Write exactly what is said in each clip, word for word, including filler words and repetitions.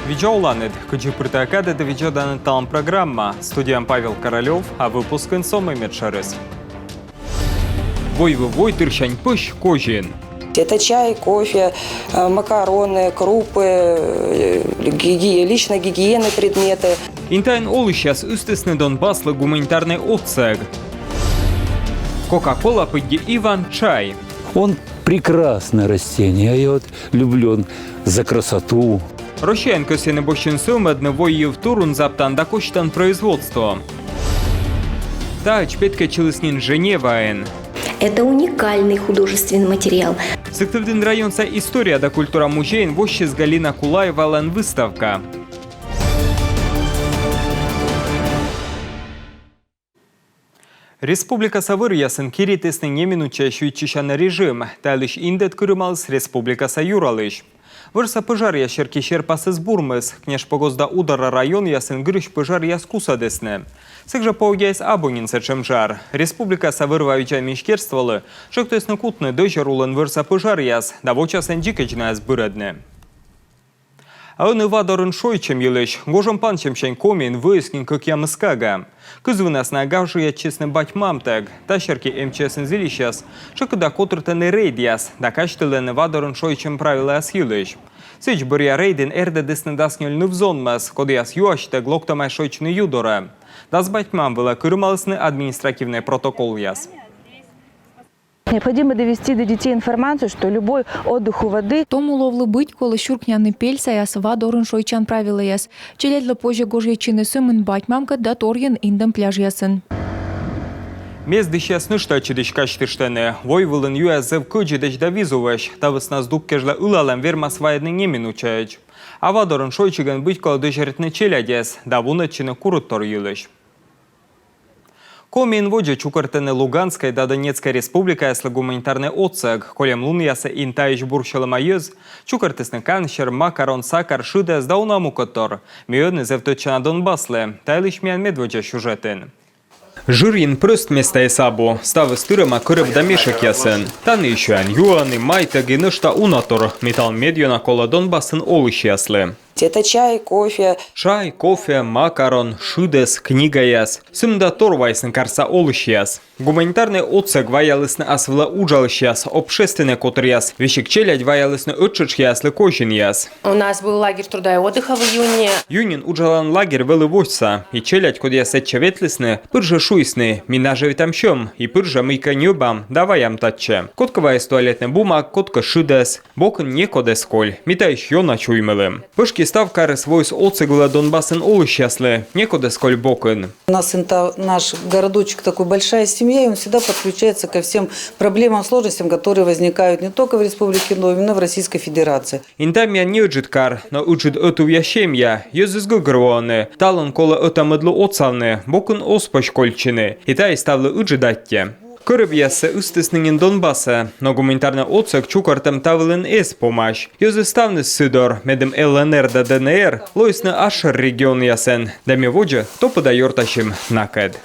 Видза оланныд! Кыдзи пыр тайӧ кадӧ, ті видзӧданныд «Талун» программа. Студияын Павел Королёв, а выпускын сӧмын медшӧрыс. Войвыв войтырсянь пӧсь козин. Это чай, кофе, э, макароны, крупы, э, гиги-, личной гигиены предметы. Интаын олысьяс ыстісны Донбасслы гуманитарнӧй отсӧг. Кока-кола пыдди Иван чай. Он прекрасное растение, я вот люблю, он за красоту. Россияын кӧсйӧны босьтчыны сӧвмӧдны воййыв турун заптан да косьтан производство. Таӧдз петкӧдчылісны нин Женеваын. Это уникальный художественный материал. Сыктывдін районса история да культура музейын воссис Галина Кулаевалӧн выставка. Республикаса вӧръясын киритісны неминучаысь виччысян режим. Та йылысь индӧд кырымаліс республикаса юралысь. Вӧрса пӧжаръяс серти серпасыс бурмис. Княжпогоста да Удора районъясын гырысь пӧжаръяс кусӧдісны. Сэк жӧ поводдяыс абу нин сэтшӧм жар. Республикаса вӧр-ва видзан министерстволы тшӧктісны кутны дӧзьӧр улын вӧрса пӧжаръяс да вочасӧн дзикӧдз найӧс бырӧдны. А ӧні вадорын шойччӧм йылысь. Гожӧм пансьӧмсянь Комиын вӧйыс нин кӧкъямыс кага. Кызвынас найӧ гажъятчисны бать-мамтӧг. Та серти МЧС-ын зільысьяс тшӧкыда котыртӧны рейдъяс да казьтылӧны вадорын шойччӧм правилаяс йылысь. Сідз, бӧръя рейдын эрдӧдісны дас нёль ныв-зонмӧс, кодъяс юасьтӧг локтӧмаӧсь шойччыны ю дорӧ. Дас бать-мам вылӧ кырымалісны административнӧй протоколъяс. Необходимо довести до детей информацию, что любой отдых у воды. Том уловлы быть колӧ сюркняны пель саяс вадорын шойччан правилӧяс. Челядьлы позьӧ гожйӧдчыны сӧмын бать-мамкӧд да торйӧн индӧм пляжъясын. Мездысьяс нӧшта ӧтчыдысь казьтыштӧны: войвылын юаяс зэв кӧдзыдӧсь да визувӧсь, та вӧсна здук кежлӧ ылалӧм вермас вайӧдны неминучаӧдз. А вадорын шойччигӧн быть колӧ дӧзьӧритны челядьӧс да вунӧдчыны курыдтор йылысь. Комиын водзӧ чукӧртӧны Луганскӧй да Донецкӧй республикаяслы гуманитарнӧй отсӧг. Кольӧм лунъясӧ Интаысь бурсьӧлӧма йӧз чукӧртісны кансьӧр, макарон, сакар, шыдӧс да уна мукӧдтор. Ми ӧні зэв тӧдчана Донбасслы. Та йылысь миян медводдза сюжетын. Жырйын прӧст местаыс абу, ставыс тырӧма кӧрӧб да мешӧкъясӧн. Тані и сёян-юан, и майтӧг, и нӧшта унатор, мый талун медъёна колӧ Донбассын олысьяслы. Это чай, кофе. Чай, кофе, макарон, шыдӧс, книгаяс. Сы мында торвайисны карса олысьяс. Гуманитарнӧй отсӧг ваялісны ас вылӧ уджалысьяс, общественнӧй котыръяс. Весиг челядь ваялісны ӧттшӧтш аяслы козинъяс. У нас был лагерь труда и отдыха в июне. Июньын уджалан лагерь вӧлі водзса. И челядь, кодъяс сэтчӧ ветлісны, пыр жӧ шуисны: ми нажӧвитам сьӧм, и пыр жӧ мыйкӧ ньӧбам да ваям татчӧ. Кодкӧ вайис туалетнӧй бумага, кодкӧ шыдӧс. Бокын некод эз коль. Ми таысь ёна чуймылім. Пӧшти став карыс воис отсӧг вылӧ Донбассын олысьяслы. Некод эз коль бокын. У нас Инта, наш городочек, такой большая семья, и он всегда подключается ко всем проблемам, сложностям, которые возникают не только в республике, но именно в Российской Федерации. Инта миян неыджыд кар, но ыджыд ӧтувъя семья. Йӧзыс гӧгӧрвоӧны: талун колӧ ӧта-мӧдлы отсавны, бокын оз позь кольччыны. И тайӧ ставлы ыджыд аттьӧ. Кӧрӧбъяссӧ ыстісны нин Донбассӧ, но гуманитарнӧй отсӧг чукӧртӧм та вылын эз помась. Йӧзыс ставныс сы дор, медым ЛНР да ДНР лоисны асшӧр регионъясӧн. Да ми водзӧ топыда ёртасим накӧд.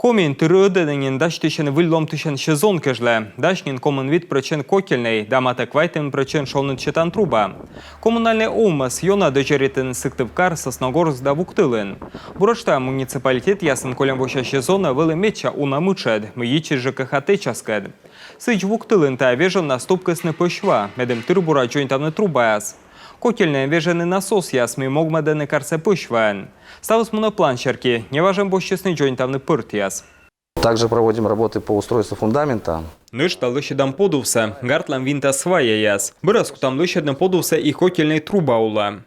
Комиын тыр ӧдӧдӧ нин дасьтысьӧн выль ломтысян сезон кежлӧ. Дась нин комын вит прӧчент котельнӧй да матӧ квайтымын прӧчент шоныд сетан труба. Коммунальнӧй овмӧс ёна дӧзьӧритӧны Сыктывкар, Сосногорск да Вуктылын. Буретш тайӧ муниципалитетъясын кольӧм вося сезонӧ вӧлі медся уна мытшӧд, мый йитчис ЖКХ тэчаскӧд. Сідз, Вуктылын тайӧ вежоннас тупкисны пӧсь ва, медым тыр бура дзоньтавны трубаяс. Котельнӧйын вежӧны насосъяс, мый могмӧдӧны карсӧ пӧсь ваӧн. Ставыс мунӧ план серти, неважӧн босьтчисны дзоньтавны пӧртъяс. Также проводим работы по устройству фундамента. Нӧшта лӧсьӧдам подувсӧ, гартлам винта сваяяс. Бӧрас кутам лӧсьӧдны подувсӧ и котельнӧй труба улӧ.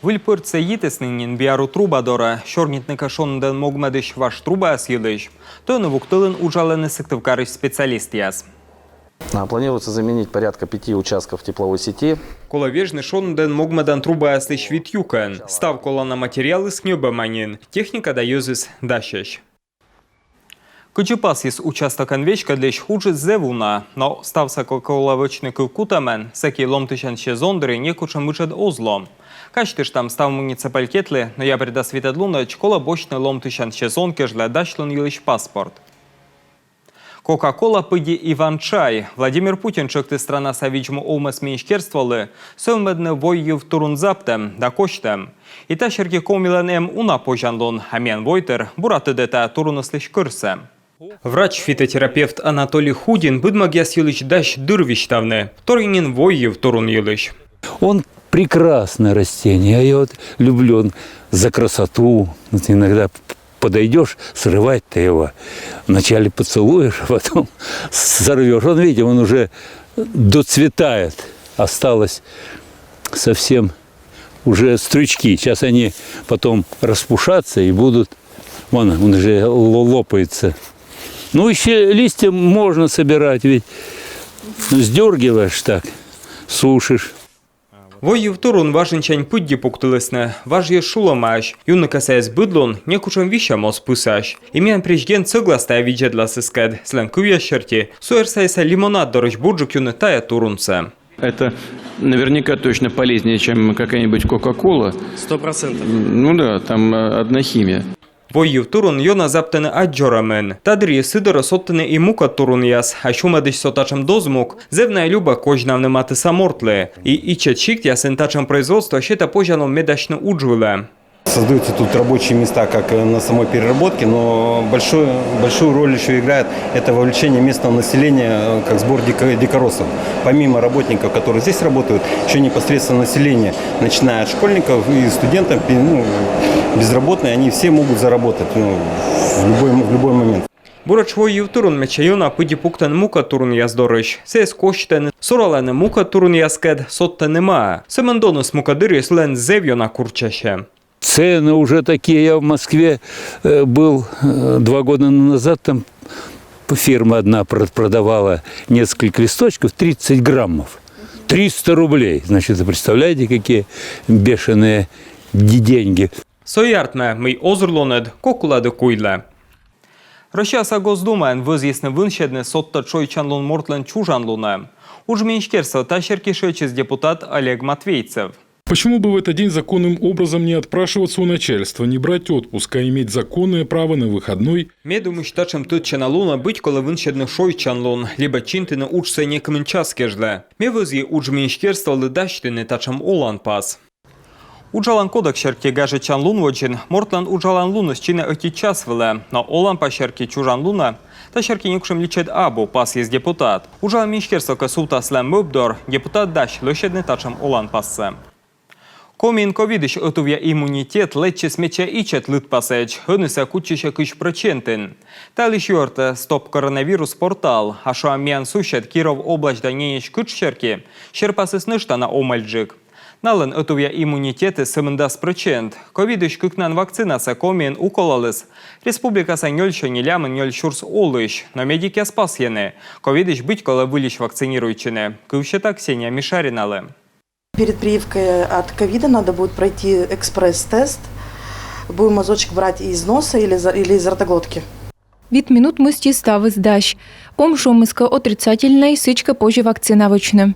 Выль пӧртсӧ йитісны нин биару труба дорӧ. Сёрнитны кӧ шонӧдӧн могмӧдысь важ трубаяс йылысь, то ӧні Вуктылын уджалӧны Сыктывкарысь специалистъяс. А, планируется заменить порядка пяти участков тепловой сети. Колӧ вежны шонӧдӧн могмӧдан трубаяслысь вит юкӧн. Став колана материалыс ньӧбӧма нин, техника да йӧзыс дасьӧсь. Кыдзи пасйис участокӧн веськӧдлысь, уджыс зэв уна, но ставсӧ кӧ колӧ вӧчны кывкутӧмӧн, сэки ломтысян сезон дырйи некутшӧм мытшӧд оз ло. Казьтыштам, став муниципалитетлы ноябрь дас витӧд лунӧдз колӧ босьтны ломтысян сезон кежлӧ дасьлун йылысь паспорт. Кока-кола пыдди Иван-чай. Владимир Путин тшӧктіс странаса видз-му овмӧс министерстволы сӧвмӧдны воййыв турун заптӧм да косьтӧм. И та серти Комилӧн эм уна позянлун, а миян войтыр бура тӧдӧ тайӧ туруныслысь кӧрсӧ. Врач-фитотерапевт Анатолий Худин быдмӧгъяс йылысь дась дыр висьтавны, вторйӧн нин воййыв турун йылысь. Он прекрасное растение, я его вот люблю, он за красоту. Вот иногда подойдешь, срывать-то его. Вначале поцелуешь, а потом сорвешь. Он, видите, он уже доцветает. Осталось совсем уже стручки. Сейчас они потом распушатся и будут... Вон, он уже ло- лопается. Ну, еще листья можно собирать, ведь сдергиваешь так, сушишь. Воййыв турун важӧнсянь пыдди пуктылісны, важ йӧз шулӧмаӧсь, юнныкӧсӧ эз быд лун, некутшӧм висьӧм оз пысась. И миян президент сӧглас тайӧ видзӧдласыскӧд, сылӧн кывъяс серти суйӧр сайса лимонад дорысь бурджык юны тайӧ турунсӧ. Это наверняка точно полезнее, чем какая-нибудь Кока-Кола. Сто процентов. Ну да, там э, одна химия. Воййыв турун ёна заптӧны ас дзорӧмын. Та дырйи сы дорӧ содтӧны и мукӧд турунъяс, а сюмӧдысь со татшӧм дозмук зэв на любӧ козьнавны матысса мортлы. И ичӧт сиктъясын татшӧм производство сетӧ позянлун медасьны удж вылӧ. Создаются тут рабочие места как э, на самой переработке, но большую, большую роль еще играет это вовлечение местного населения э, как сбор дико- дикоросов. Помимо работников, которые здесь работают, еще непосредственно население, начиная от школьников и студентов, пи- ну, безработные, они все могут заработать ну, в, любой, в любой момент. Буретш воййыв турун медся ёна пыдди пуктӧны мукӧд турунъяс дорысь. Сійӧс косьтӧны, суралӧны мукӧд турунъяскӧд, содтӧны маӧ. Сӧмын доныс мукӧд дырйи сылӧн зэв ёна курччасьӧ. Цены уже такие. Я в Москве э, был э, два года назад, там фирма одна про- продавала несколько листочков, тридцать граммов. Триста рублей. Значит, вы представляете, какие бешеные де- деньги. Со и артмӧ, мый озырлунӧд кок улад и куйлӧ. Россияса Госдумаын вӧзйисны вынсьӧдны содтӧд шойччанлун мортлӧн чужан лунӧ. Удж министерстволы та серти шыӧдчис депутат Олег Матвейцев. Почему бы в этот день законным образом не отпрашиваться у начальства, не брать отпуск, а иметь законное право на выходной? Ме думысь, татшӧм тӧдчана лунӧ быть колӧ вынсьӧдны шойччанлун, либӧ чинтыны уджсӧ некымын час кежлӧ. Ме вӧзйи удж министерстволы дасьтыны татшӧм оланпас. Уджалан кодекс серти гажӧдчан лун водзын мортлӧн уджалан луныс чинӧ ӧти час вылӧ, но оланпас серти чужан лунӧ та серти некутшӧм личӧд абу, пасйис депутат. Уджалан министерство кӧ сувтас сылӧн мӧвп дор, депутат дась лӧсьӧдны татшӧм оланпассӧ. Комиын ковидысь ӧтувъя иммунитет лэччис медся ичӧт лыдпасӧдз, ӧні сійӧ кутчысьӧ кызь прӧчентын. Та йылысь юӧртӧ Стоп коронавирус портал, а шуам, миян суседӧс Киров обласьтса неньӧдз кытш серти серпасыс нӧшта на омӧльджык. Налӧн ӧтувъя иммунитетыс сӧмын дас прӧчент. Ковидысь кыкнан вакцинасӧ Комиын уколаліс республикаса нёльсё нелямын нёль сюрс олысь, но медикъяс пасйӧны, ковидысь быть колӧ выльысь вакцинируйтчыны. Кыв сета Ксения Мишариналы. Перед прививкой от ковида надо будет пройти экспресс-тест. Будем мазочек брать из носа или, за- или из ротоглотки. Вит минут мысти ставыс дась. Помшуӧмыс кӧ отрицательнӧй, сідзкӧ позьӧ вакцина вӧчны.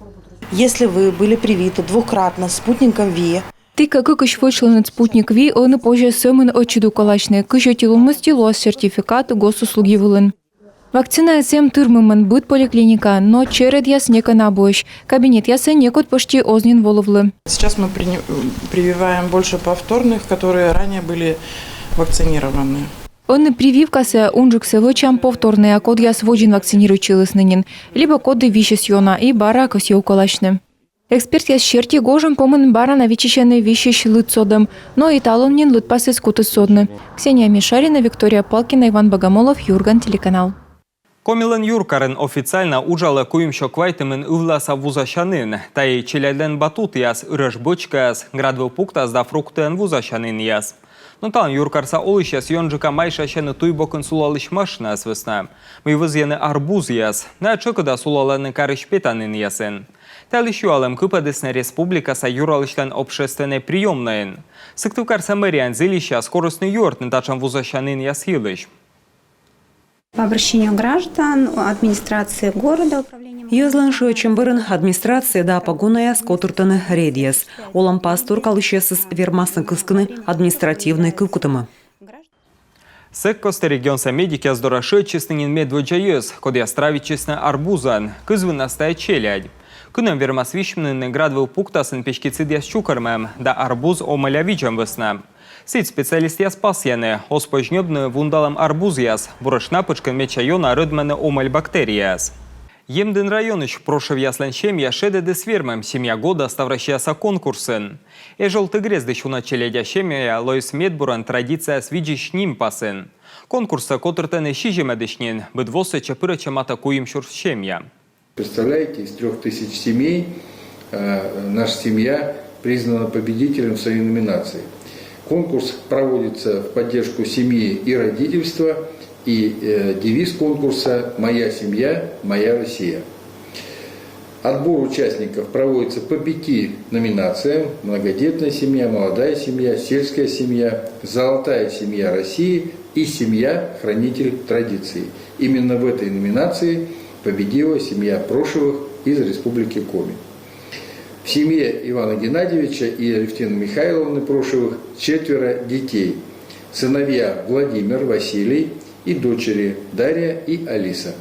Если вы были привиты двукратно спутником V, Ті кӧ кыкысь вӧчлінныд Спутник V, ӧні позьӧ сӧмын ӧтчыд уколасьны. Кызь ӧти лун мысти лоас сертификат госуслуги вылын. Вакцинаыс эм тырмымӧн быд поликлиникаын, но чередъяс некӧн абуӧсь. Кабинетъясӧ некод пӧшти оз нин волывлы. Сейчас мы прини- прививаем больше повторных, которые ранее были вакцинированы. Ӧні прививкасӧ унджыксӧ вӧчам повторнӧя, кодъяс водзын вакцинируйтчылісны нин, либӧ коді висис ёна и бара кӧсйӧ уколасьны. Экспертъяс серти, гожӧм помын бара на виччысьӧны висьысь лыд содӧм, но и талун нин лыдпасыс кутіс содны. Ксения Мишарина, Виктория Палкина, Иван Богомолов, Юрган телеканал. Комилӧн юркарын официальнӧ уджалӧ куимсё квайтымын ывласа вузасянін. Тайӧ челядьлӧн батутъяс, ырӧш бӧчкаяс, градвыв пуктас да фруктӧн вузасянінъяс. Но талун юркарса олысьяс ёнджыка майшасьӧны туй бокын сулалысь машинаяс вӧсна, мый вӧзйӧны арбузъяс. Найӧ тшӧкыда сулалӧны карысь петанінъясын. Та йылысь юалӧм кыпӧдісны республикаса юралысьлӧн общественнӧй приёмнӧйын. Сыктывкарса мэрияын зільысьяс корисны юӧртны татшӧм вузасянінъяс йылысь. По обращению граждан, администрации города, управлением... Йӧзлӧн шыӧдчӧм бӧрын администрация да погонаяс котыртӧны рейдъяс. Оланпас торкалысьясыс вермасны кыскыны административнӧй кывкутӧмӧ. Сэк кості регионса медикъяс дорӧ шыӧдчисны нин медводдза йӧз, кодъяс травитчисны арбузӧн. Кызвыннас тайӧ челядь. Кынӧм вермас висьмны нин град вылӧ пуктасӧн песькицидъяс чукӧрмӧм да арбуз омӧля видзӧм вӧсна. Сідз, специалистъяс пасйӧны, оз позь ньӧбны вундалӧм арбузъяс, буретш на пытшкын медся ёна рӧдмӧны омӧль бактерияяс. Емдін районысь Прошевъяслӧн семья шедӧдіс вермӧм «Семья года» ставроссияса конкурсын. Эжолтігрездысь уна челядя семья лоис медбурӧн традицияяс видзысь нимпасын. Конкурссӧ котыртӧны сизимӧдысь нин, быд во сэтчӧ пырӧдчӧ матӧ куим сюрс семья. Представляете, из трёх тысяч семей, э, наша семья признана победителем в своей номинации. Конкурс проводится в поддержку семьи и родительства, и, э, девиз конкурса «Моя семья, моя Россия». Отбор участников проводится по пяти номинациям: многодетная семья, молодая семья, сельская семья, золотая семья России и семья-хранитель традиций. Именно в этой номинации победила семья Прошевых из Республики Коми. В семье Ивана Геннадьевича и Алевтины Михайловны Прошевых четверо детей. Сыновья Владимир, Василий и дочери Дарья и Алиса.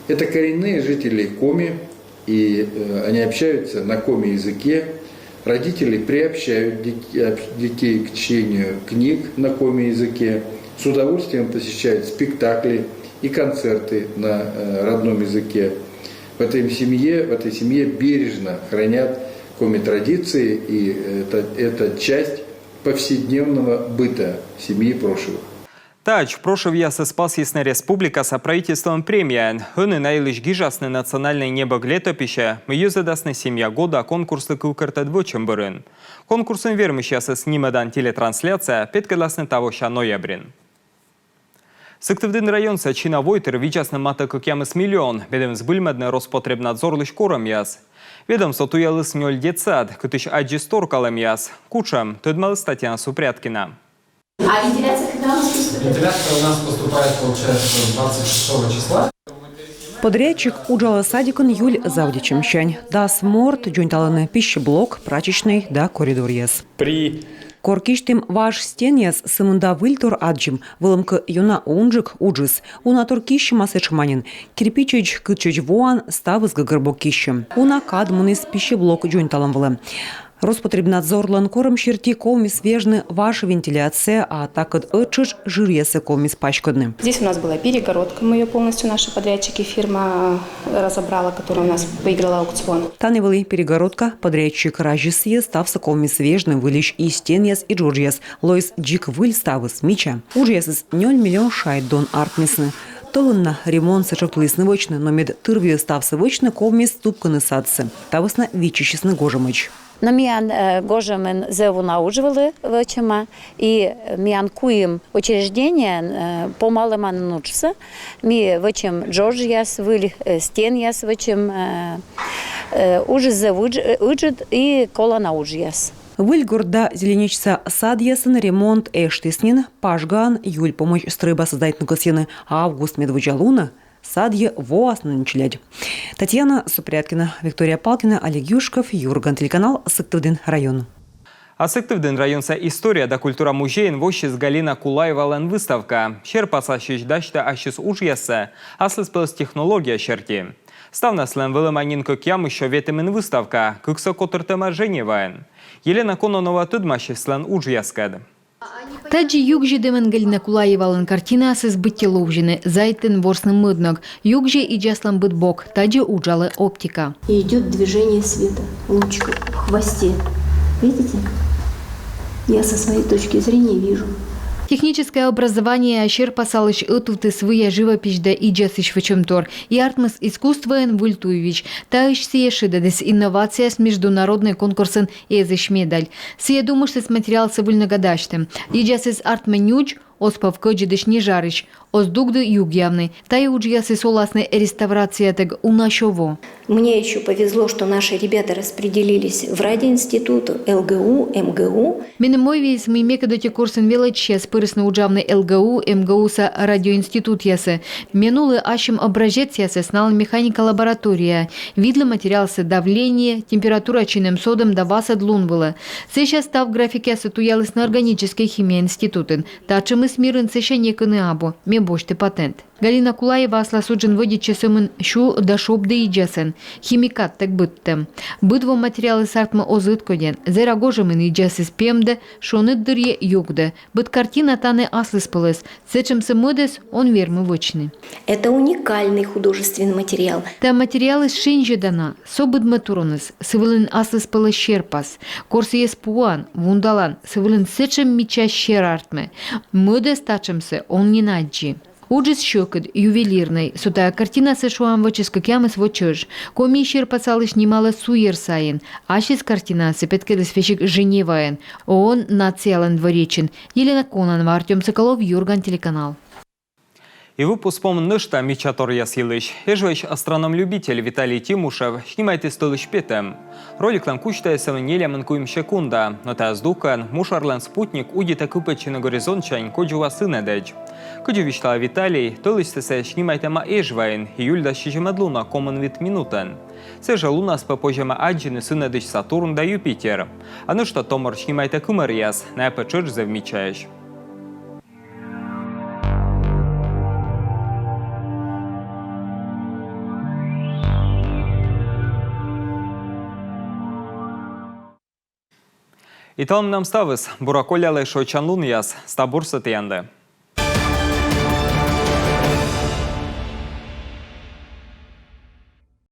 Это коренные жители Коми, и, э, они общаются на коми языке. Родители приобщают дит-, общ-, детей к чтению книг на коми языке, с удовольствием посещают спектакли и концерты на, э, родном языке. В этой семье, в этой семье бережно хранят коми традиции, и это, это часть повседневного быта семьи Прошевых. Тадз Прошевъясӧс пасйисны республикаса правительстволӧн премияӧн. Ӧні на йылысь гижасны национальнӧй небӧг летописьӧ, мый йӧзӧдасны «Семья года» конкурслы кывкӧртӧд вӧчӧм бӧрын. Конкурсын вермысьясӧс нимӧдан телетрансляция петкӧдласны тавося ноябрын. Сыктывдін районса чина войтыр видзасны матӧ кӧкъямыс миллион, медым збыльмӧдны Роспотребнадзорлысь корӧмъяс. Ведомство туяліс нёль детсад, кытысь аддзис торкалӧмъяс. Кутшӧм, тӧдмаліс Татьяна Супряткина. А вентиляция когда у нас поступит? Вентиляция у нас поступает, получается, двадцать шестого числа. Подрядчик уджалӧ садикын июль заводитчӧмсянь. Дас морт дзоньталӧны пищеблок, прачечнӧй да коридоръяс. При... Кор кисьтім важ стенъяс, сымында выльтор аддзим, вӧлӧмкӧ, ёна унджык уджыс. Уна тор киссьӧмас этшӧма нин. Кирпичӧдз, кытчӧдз воан, ставыс гӧгӧрбок киссьӧм. Уна кад муніс пищеблок дзоньталӧм вылӧ. Роспотребнадзорлӧн корӧм серти ковмис вежны важ вентиляция, а такӧд ӧттшӧтш жыръясӧ ковмис паськӧдны. Здесь у нас была перегородка, мы её полностью, наши подрядчики, фирма разобрала, которая у нас выиграла аукцион. Тані вӧлі перегородка, подрядчик разис сійӧс, ставсӧ ковмис вежны выльысь и стенъяс, и джоджъяс. Лоис дзик выль ставыс, мича. Уджъясыс нёль миллион шайт дон артмисны. Тӧлын на ремонтсӧ тшӧктылісны вӧчны, но мед тырвыйӧ ставсӧ вӧчны, ковмис тупкыны садсӧ. Та вӧсна виччысисны гожӧмӧдз. Но миян, э, гожӧмын зэв уна удж вӧлі вӧчӧма, и миян куим учреждениеын, э, помалӧма нин уджсӧ. Ми вӧчим джоджъяс, выль, э, стенъяс вӧчим, э, э, уджыс зэв ыдж-, э, ыджыд и колана уджъяс. Выльгорт да Зеленечса садъясын ремонт эштіс нин, пажгаӧн июль помӧдз стрӧйбасӧ сдайтны кӧсйӧны, а август медводдза лунӧ садйӧ воасны нин челядь. Татьяна Супряткина, Виктория Палкина, Олег Юшков, «Юрган» телеканал, Сыктывдін район. А Сыктывдін районса история да культура музейын воссис Галина Кулаевалӧн выставка. Серпасасьысь дасьтӧ ассьыс уджъяссӧ аслыспӧлӧс технология серти. Ставнас сылӧн вӧлӧма нин кӧкъямыссё ветымын выставка, кыксӧ котыртӧма Женеваын. Елена Кононова тӧдмасис сылӧн уджъяскӧд. Тадзи югзьӧдӧмӧн Галина Кулаевалӧн картинаыс быттьӧ ловзьӧны, зайтӧн ворсны мӧд ног. Югзьӧ идзаслӧн быд бок, тадзи уджалӧ оптика. И идёт движение света, лучиков в хвосте. Видите? Я со своей точки зрения вижу. Техническӧй образованиеа серпасалысь ӧтувтіс вӧлі живопись да идзасысь вӧчӧмтор. И артмис искусствоын выль туйвизь. Таысь сійӧ шедӧдіс инновацияяс международнӧй конкурсын эзысь медаль. Сійӧ думыштіс материалсӧ выль ногӧн дасьтӧм. Идзасыс артмӧ нюдз, оз пӧв кӧдзыдысь ни жарысь, оз дугды югъявны. Тайӧ уджъясыс оласны реставрациятӧг уна сё во. Мне ещё повезло, что наши ребята распределились в радиоинститут, ЛГУ, МГУ. Меным мойвиис, мый мекӧд ӧти курсын велӧдчысьяс пырисны уджавны ЛГУ, МГУ-са радиоинститутъясӧ. Ме нулі ассьым образецъясӧс, налӧн механика лабораторияӧ. Видлі материалсӧ давление, температура чинӧм-содӧм да васӧд лун вылӧ. Сэсся став графикъяссӧ туялісны органическӧй химия институтын. Татшӧм Мирын сэсся некӧн и абу, ме босьті патент. Галина Кулаева аслас уджын вӧдитчӧ сӧмын сю да шобді идзьясӧн, химикаттэк быдтӧм. Быд во материалыс артмӧ оз ӧткодьӧн, зэра гожӧмын идзьясыс пемдӧ, шоныд дырйи югдӧ. Быд картина тані аслыспӧлӧс, сэтшӧмсӧ мӧдӧс он вермы вӧчны. Это уникальный художественный материал. Тайӧ материалыс шензьӧдана, со быдмӧ туруныс, сы вылын аслыспӧлӧс серпас. Кор сійӧс пуан, вундалан, сы вылын сэтшӧм мича сер артмӧ. Мӧдӧс татшӧмсӧ он нин аддзы. Уджыс сьӧкыд, ювелирнӧй. Со тайӧ картинасӧ, шуам, вӧчис кӧкъямыс во чӧж. Коми серпасалысь нималӧ суйӧр сайын. Ассьыс картинасӧ петкӧдліс весиг Женеваын, ООН нациялӧн дворецын. Елена Кононова, Артём Соколов, Юрган телеканал. И выпуск помын нӧшта мичаторъяс йылысь. Эжваысь астроном-любитель Виталий Тимушев снимайтіс тӧлысь петӧм. Роликлӧн кузьтаыс эм нелямын куим секунда, но тайӧ здукӧн мушарлӧн спутник удитӧ кыпӧдчыны горизонтсянь кодзув сынӧдӧдз. Кыдзи висьталӧ Виталий, тӧлысьсӧ сійӧ снимайтӧма Эжваын, июль дас сизимӧд лунӧ комын вит минутӧн. Сійӧ жӧ лунас пӧ позьӧма аддзыны сынӧдысь Сатурн да Юпитер. А нӧшта томӧр снимайтӧ кымӧръяс, найӧ пӧ тшӧтш зэв мичаӧсь. И талун менам ставыс. Бура коллялӧй шойччан лунъяс. Став бурсӧ тіянлы.